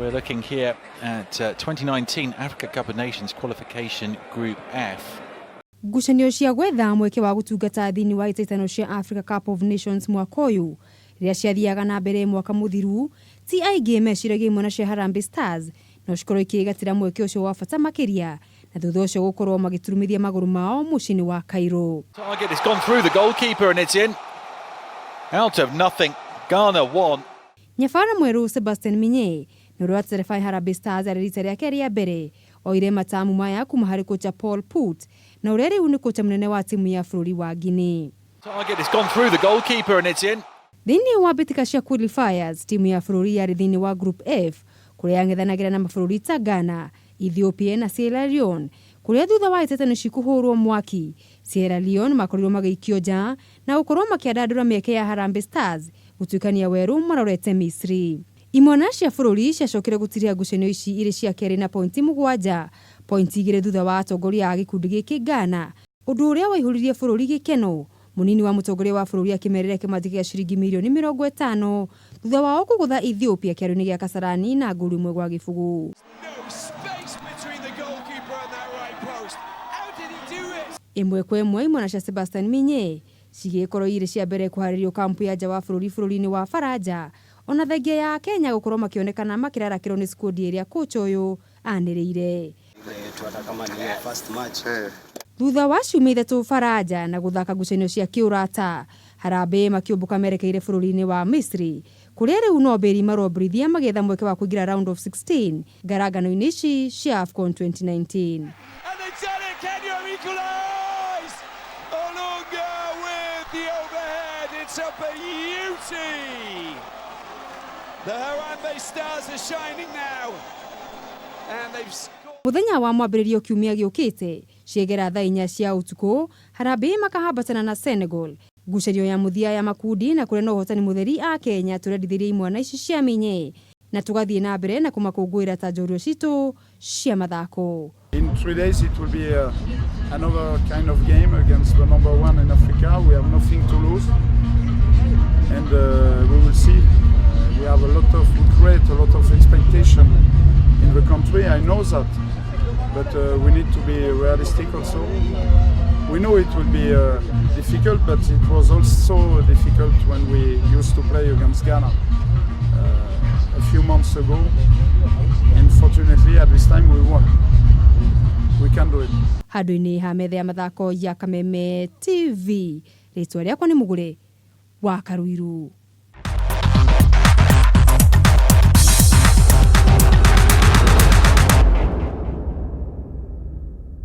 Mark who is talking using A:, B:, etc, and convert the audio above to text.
A: We're looking here at 2019 Africa Cup of Nations qualification Group F.
B: Ngucanio cia gwetha mweke wa gũtungata thĩinĩ wa hĩtahĩtano cia Africa Cup of Nations mwaka ũyũ rĩrĩa ciathiaga na mbere mwaka mũthiru, ti aingĩ meciragia imwana cia Harambee Stars no cikorwo ikĩgatĩra mweke ũcio wa bata makĩria na thutha ũcio gũkorwo magĩturumithia magũrũ mao mũciĩ-inĩ wa Cairo.
A: Target has gone through the goalkeeper and it's in. Out of nothing, Ghana 1.
B: Nyabara mwerũ Sebastian Minye na ũrĩa watereba Harambee Stars arĩ rita rĩake rĩa mbere oire matamu maya kuma harĩ kocha Paul Put na ũrĩa rĩu nĩ kocha mũnene wa timu ya bũrũri wa Guinea.
A: Target has gone through the goalkeeper and it's in.
B: Thĩinĩ wa mbĩtĩka cia qualifiers, timu ya bũrũri yarĩ thĩinĩ wa Group F kũrĩa yang'ethanagĩra na mabũrũri ta Ghana, Ethiopia na Sierra Leone, kũrĩa thutha wa hĩtahĩtano ici kũhũrwo mwaki, Sierra Leone makorirwo magĩikio nja na gũkorwo makĩandandũra mĩeke ya Harambee Stars gũtuĩkania werũ marorete Misri. Imwana cia bũrũri ciacokire gũtiria ngucanio ici irĩ cia kerĩ na pointi 7, pointi 2 thutha wa atongoria a gĩkundi gĩkĩ Ghana, ũndũ ũrĩa waihũririe bũrũri gĩkeno. Mũnini wa mũtongoria wa bũrũri akĩmerĩra kĩmati gĩa ciringi mirioni 50 thutha wao kũgũtha Ethiopia kĩaro-inĩ gĩa Kasarani na ngolu 1-0.
C: No space between the goalkeeper and that right post. How did he do it?
B: 1-1 imwana cia Sebastian Minye cigĩkorwo irĩ cia mbere kũharĩrio kampu ya nja wa bũrũri bũrũri-inĩ wa Faranja, ona thengia ya Kenya gũkorwo makĩonekana makĩrarakĩrwo nĩ skundi ĩrĩa kocha ũyũ anĩrĩire.
D: Hata kama ni hiyo first match.
B: Thutha wa ciumia 3 Faranja na gũthaka ngucanio cia kĩũrata, Harambee makĩũmbũka merekeire bũrũri-inĩ wa Misri kũrĩa rĩu no mbĩri maromborithia magĩetha mweke wa kũingĩra round of 16 ngarangano-inĩ ici cia AFCON 2019.
C: And they've done it! Kenya have equalised! Olunga with the overhead. It's a beauty! The Harambee Stars are shining now. And they've scored.
B: Mũthenya wa mwambĩrĩrio kiumia gĩũkĩte ciegera thaa 4 cia ũtukũ, Harambee makahambatana na Senegal ngucanio ya mũthia ya makundi, na kũrĩa no ũhotani mũtheri a Kenya tũrendithĩria imwana ici cia Minye na tũgathiĩ na mbere na kũmakũngũĩra ta njorua citũ cia mathako.
E: In 3 days, it will be another kind of game against the number one in Africa. We have nothing to lose, and we will see. We have a lot of, we create a lot of expectation in the country. I know that, but we need to be realistic also. We know it will be difficult, but it was also difficult when we used to play against Ghana a few months ago. And fortunately, at this time, we won. We can do it.
B: Handũ-inĩ ha metha ya mathako ya Kameme TV, rĩtwa rĩakwa nĩ Mũgũre wa Karuiru.